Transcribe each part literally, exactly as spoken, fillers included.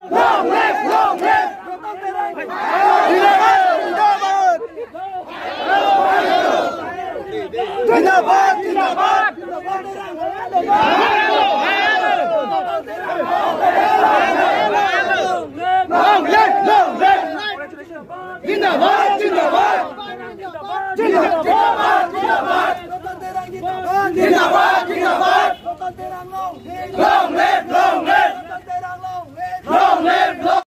Long live, long live! Zindabad, zindabad! Long live, long live! Zindabad, zindabad! Zindabad, zindabad! Zindabad, zindabad! Long live, long live! Long live, long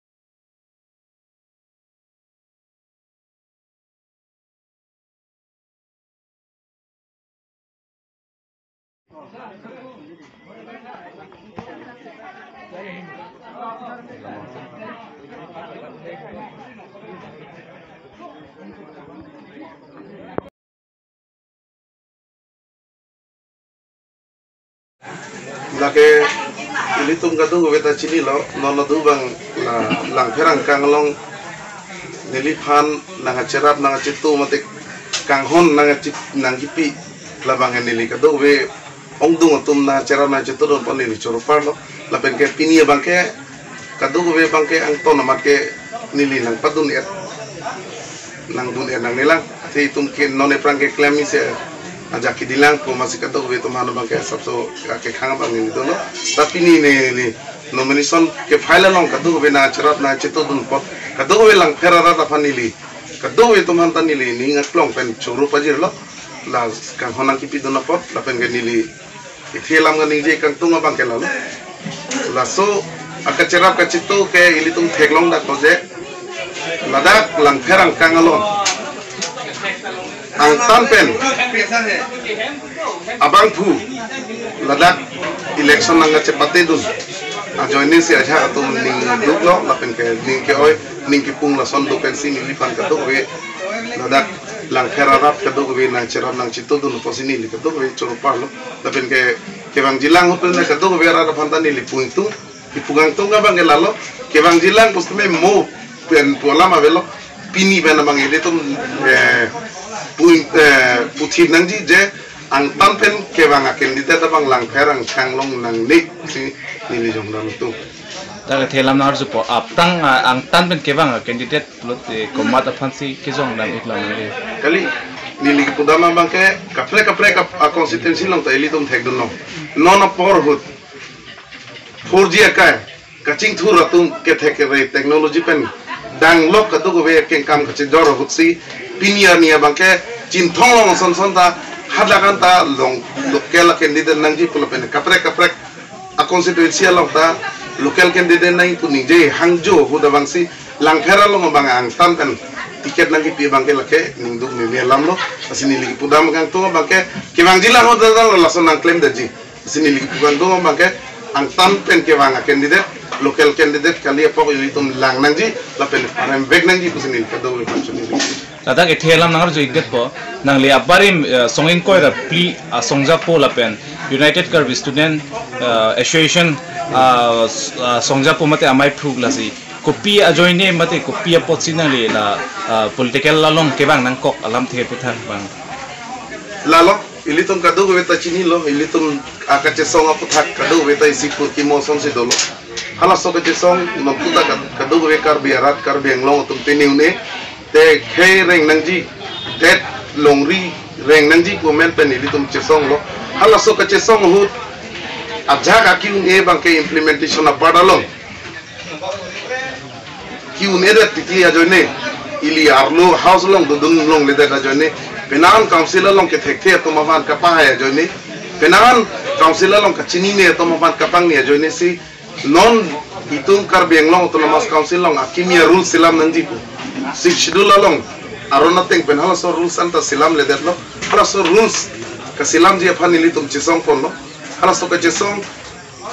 Lake ilitum kadokave ta chinilo, non adu abang la Langpher angkang along neliphan nangkacherap nangkachetu mate kanghon nangkachi nangkipi labang neli kadokave ongdung atum nangkacherap nangkachetudun apot neli choro parlo. Lapen ke pini abang ke kadokave abang ke angton amat ke neli nangpadun-et, nangdun-et nangnelang. Athe itum ke non aphrang keklem isi ajak kedilang pu amatsi kadokave atum aphan abang ke asapso kekhang abang neli dolo. Tapi neli, neli nomination ke-file along kadokave nangkacherap nangkachetudun apot, kadokave Langpher arat aphan neli, kadokave atum aphan ta neli ning aklong pen choro pajirlo. La kanghon nangkipidun apot lapen ke neli kethe alam kaningje kangtung abang ke lalo. Laso akacherap kachetu ke ilitum theklong daklo je ladak Langpher angkang along angtan pen abangphu ladak election nangkachepatedun ajoine si ajahak atum ning duklo lapen ke ning ke-oi ning kepung lason do pensi neliphan kadokave ladak Langpher arat kadokave nangcherap nangchetudun apotsi neli kadokave choro parlo. Lapen ke kevangjilang ahut pen kadokave arat aphan ta neli pu ingtung, ipu kangtung abang ke lalo, kevangjilang pusitame mo pen pu alam avelo. Pini pen abang ilitum, eh, pu ing-, eh, puthip nangji je angtan pen kevang a-candidate abang Langpher angkang along nangne pusi neli jongdam tung. Dak kethe alam nangarjupo, aphrang, ah, angtan pen kevang a-candidate pulote komat aphansi kejongdam-ik lam nangli? Kali, neli kepudam abang ke kaprek kaprek ap-, a-constituency along ta ilitum thekdunlo. Non apor ahut four G akai kachingthur atum kethek kere technology pen danglok kadokave akengkam kachejor ahutsi pini arni abang ke Chinthong along ason ason ta hadak an ta long local candidate nangji pu lapen kaprek kaprek a-constituency along ta local candidate nangji pu ningje hangjo ahut abangsi Langpher along abang angtan pen ticket nangkipi abang ke lake ningduk neli alamlo. Lasi neli kepudam kangtung abang ke kevangjilang ahut ta lason nangklemdetji. Lasi neli kipu kangtung abang ke angtan pen kevang a-candidate, local candidate kali apok ilitum lang nangji lapen parem vek nangji pusi neli kadokave aphan choningri. Ladak kethe alam nangarju-ikdetpo, nangli abarim, eh, song ingkoi ra phli asongjapo lapen United Karbi Student, eh, Association, ah, s-, ah, songjapo mate amei phuk lasi kopi ajoine mate kopi apotsi nangli la, ah, political along kevang nangkok alamthe aputhak abang? Lalo, ilitum kadokave ta chinilo, ilitum akachesong aputhak kadokave ta isi purkimo asonsi dolo. Halaso kachesong nonputa kad-, kadokave Karbi arat Karbi Anglong atum pini un-e te khei reng nangji, det longri reng nangji pu amen pen ilitum chesonglo. Halaso kachesong ahut ajahak aki-un-e abang ke implementation apart along ki-un-edet titi ajoine, ili arlo house along dodun longledet ajoine, penang council along kethekthe atum aphan kapahai ajoine, penang council along kachinine atum aphan kapangni ajoine si non itum Karbi Anglong Autonomous Council along akimi a-rules selam nangji pu. Sixth Schedule along aron ateng pen halaso rules anta selamledetlo. Halaso rules kaselamji aphan ilitum chesongponlo. Halaso kachesong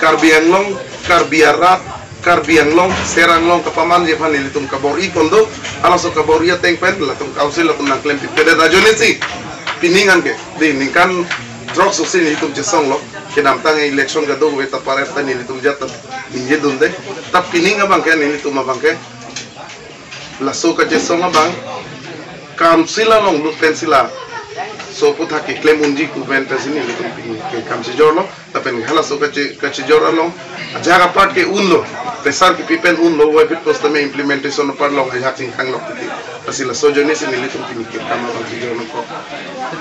Karbi Anglong, Karbi arat, Karbi Anglong, Ser Anglong kapamanji aphan ilitum kabor-i kondo, halaso kabor-i ateng pen latum council latum nangklempipedet ajoine si pining an ke, di ningkan throk susi nelitum chesonglo, kedamtang election kadokave ta parep ta nelitum jat ta ningjedunde, ta pining abang ke nelitum abang ke laso kachesong abang council along lut pensi laso aputhak keklem unji pu pen pensi nelitum pini ke kam chejorlo. Lapen halaso kachi kachijor along ajak apart ke unlo, pressure kipi pen unlo, wai pit post tame implementation apart along ajak chingthang lok titi. Lasi laso ajoine si nelitum pini kekam abang chijor nangkok.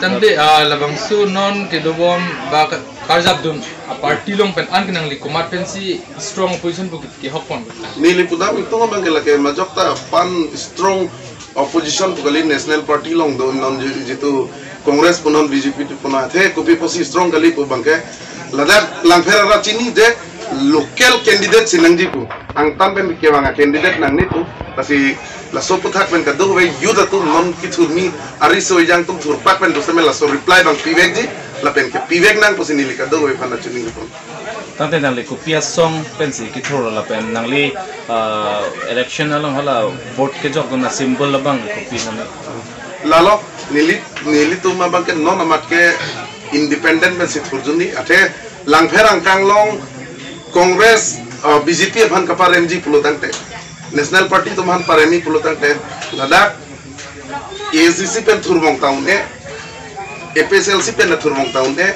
Tangte, ah, labangso non kedobom ba ka- karjapdun a party along pen an ke nangli komat pensi strong opposition pu kehok pon? Neli pudam ingtung abang ke lake majok ta pan strong opposition pu kali, national party along do non ji- jitu Congress pu non B J P pu non athe kopi pusi strong kali pu abang ke ladak Langpher arat chinine, local candidate si nangji pu, angtan pen kevang a candidate nangne pu. Lasi laso aputhak pen kadokave youth atum non kethurmi ariso ejang atum thurpak pen do seme laso reply abang pivekji, lapen kepivek nang pusi neli kadokave aphan chinine pu. Tangte nangli kopi asong pensi kethurlo lapen nangli, ah, election along hala vote kejokdun a symbol abang kopi nang? Lalo, neli nelitum abang ke non amat ke independent pensi thurjuni, athe Langpher angkang along Congress, ah, B J P aphan kaparemji pulo tangte, national party atum aphan paremji pulo tangte, ladak A S D C pen thurmong ta un-e, A P H L C pen thurmong ta un-e,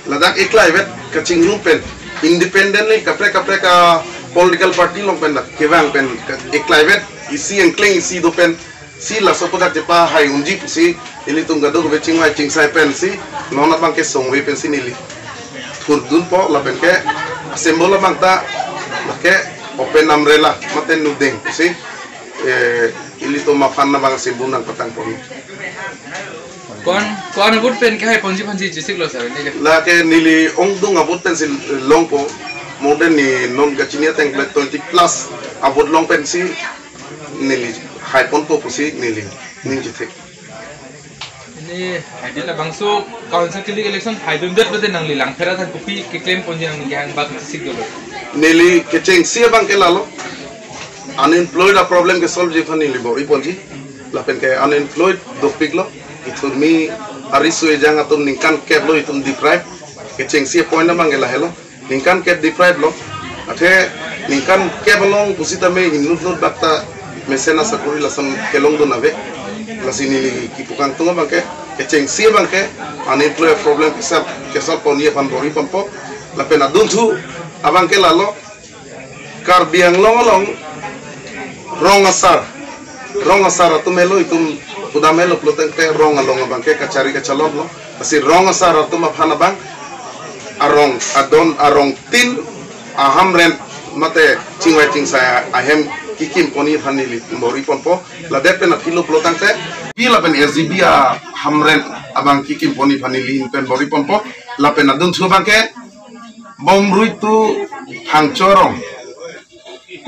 ladak eklaivet kachingrum pen, independently kaprek kaprek a political party along pen dak kevang pen, eklaivet isi engkleng isi do pensi laso aputhak chepahai unji pusi nelitum kadokave chingvai chingsai pensi non abang ke songve pensi neli thurdunpo, lapen ke symbol abang ta lake open umbrella mate nudeng pusi, eh, ilitum aphan abang symbol nangpatang ponji. Ko-an, ko-an a vote pen kehai ponji aphansi chesiklo sir, neli? Lake neli ongdung a vote pensi longpo, more than ne non kachini ateng le twenty plus a vote long pensi neli hai ponpo pusi neli ning chethek. Neli haidi labangso council kilik election haidundet bade nangli Langpher aphan kopi keklem ponji nangli kehang bak chesik dolo? Neli kechengsi abang ke lalo, unemployed a problem kesolve ji aphan neli bor-i ponji. Lapen ke unemployed dopiklo, ithurmi ariso ejang atum ningkan kep lo itum deprive. Kechengsi point abang ke lahelo, ningkan kep deprive lo. Athe ningkan kep along pusitame inut nut bak ta mesen asakori lason kelongdun ave. Lasi neli kipu kangtung abang ke, kechengsi abang ke unemployed problem kesolve kesolve ponji aphan bor-i ponpo. Lapen adunthu abang ke lalo, Karbi Anglong along rong asar, rong asar atum helo, itum pudam helo pulo tangte rong along abang ke kachari kachalon lo. Lasi rong asar atum aphan abang arong adon, arong tin, a hamren mate chingvai chingsai ahem kekim ponji aphan neli bor-i ponpo. Ladak pen aphi lo pulo tangte, pi lapen S G B a hamren abang kekim ponji aphan neli pen bor-i ponpo. Lapen adunthu abang ke Bomrui to Phangcho arong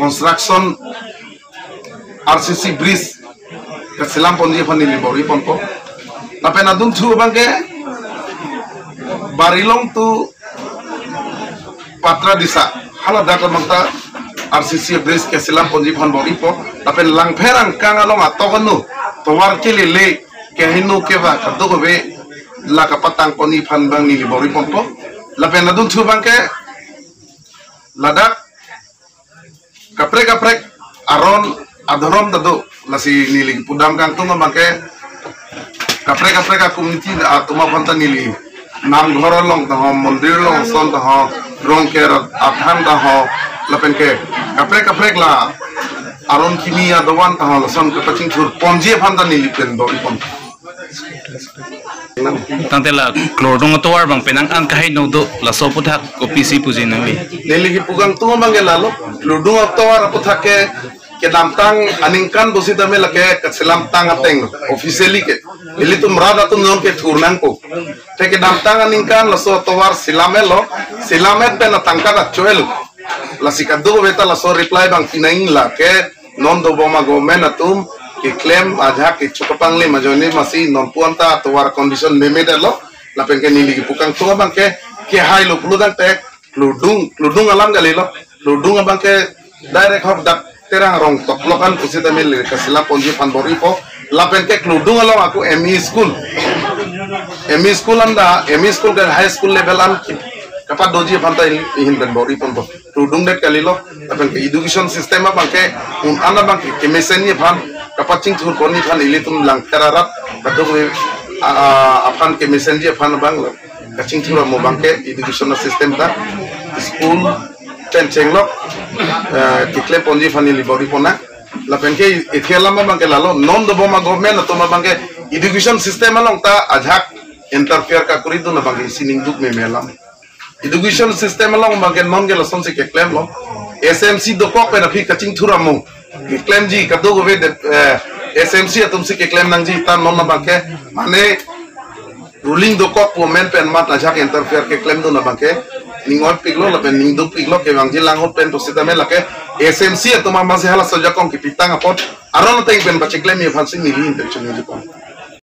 construction R C C bridge kaselam ponji aphan neli bor-i ponpo. Lapen adunthu abang ke Barilong to Patradisa, haladak abang ta R C C bridge kaselam ponji aphan bor-i po. Lapen Langpher angkang along atok anu tovar kelele, kehingno keva kadokave la kapatang ponji aphan abang neli bor-i ponpo. Lapen adunthu abang ke ladak kaprek kaprek aron adhorom ta do, lasi neli pudam kangtung abang ke kaprek kaprek a community atum aphan ta neli namghor along ta ho, mondir along ason ta ho, rong ke athan ta ho, lapen ke kaprek kaprek la aron kimi adovan ta ho, lason kapachingthur ponji aphan ta neli pen bor-i pon. Tangte la klordung atovar abang penang an kahai no do, laso aputhak kopisi puji nangli? Neli kipu kangtung abang ke lalo, klordung atovar aputhak ke kedamtang aningkan pusitame lake kaselam tang ateng officially ke. Ilitum rat atum non kethur nangpo. Te kedamtang aningkan laso atovar selam-etlo, selam-et pen atangka ta cho-et. Lasi kadokave ta laso reply abang pinang lake non dobom a government atum keklem ajak kecho kapanglim ajoine masi non pu-an ta atovar condition meme detlo. Lapen ke neli kipu kangtung abang ke, kehai lo pulo tangte klordung, klordung alam kalilo. Klordung abang ke direct hok dak Terang rong toklok an pusitame le kaselam ponji aphan bor-i po. Lapen ke klordung along ako M E school, M E school anda, M E school ke high school level an kapadoji aphan ta ili ahin pen bor-i ponpo. Klordung det kalilo. Lapen ke education system abang ke un-an abang ke kemesenji aphan, kapachingthur ponji aphan ilitum Langpher arat kadokave a, a, aphan kemesenji aphan abang lo. Kachingthur amo abangke education system ta school pen chenglok, eh, keklem ponji aphan neli bor-i pon nang. Lapen ke ithe alam abangke lalo, non dobom a-government atum abangke education system along ta ajahak interfere kakuridun abangke isi ningduk meme alam. Education system along abangke non ke lasonsi keklemlo. S M C dokok pen aphi kachingthur amo keklemji kadokave det, eh, S M C atumsi keklem nangji, ta non abangke mane ruling dokok pu amen pen mat ajahak interfere keklemdun abangke ning-oipiklo lapen ningdukpiklo. Kevangji lang ahut pen pusitame lake S M C atum amatsi halaso ajakong kepitang apot aron ateng pen pacheklemji aphansi neli intention neli pon.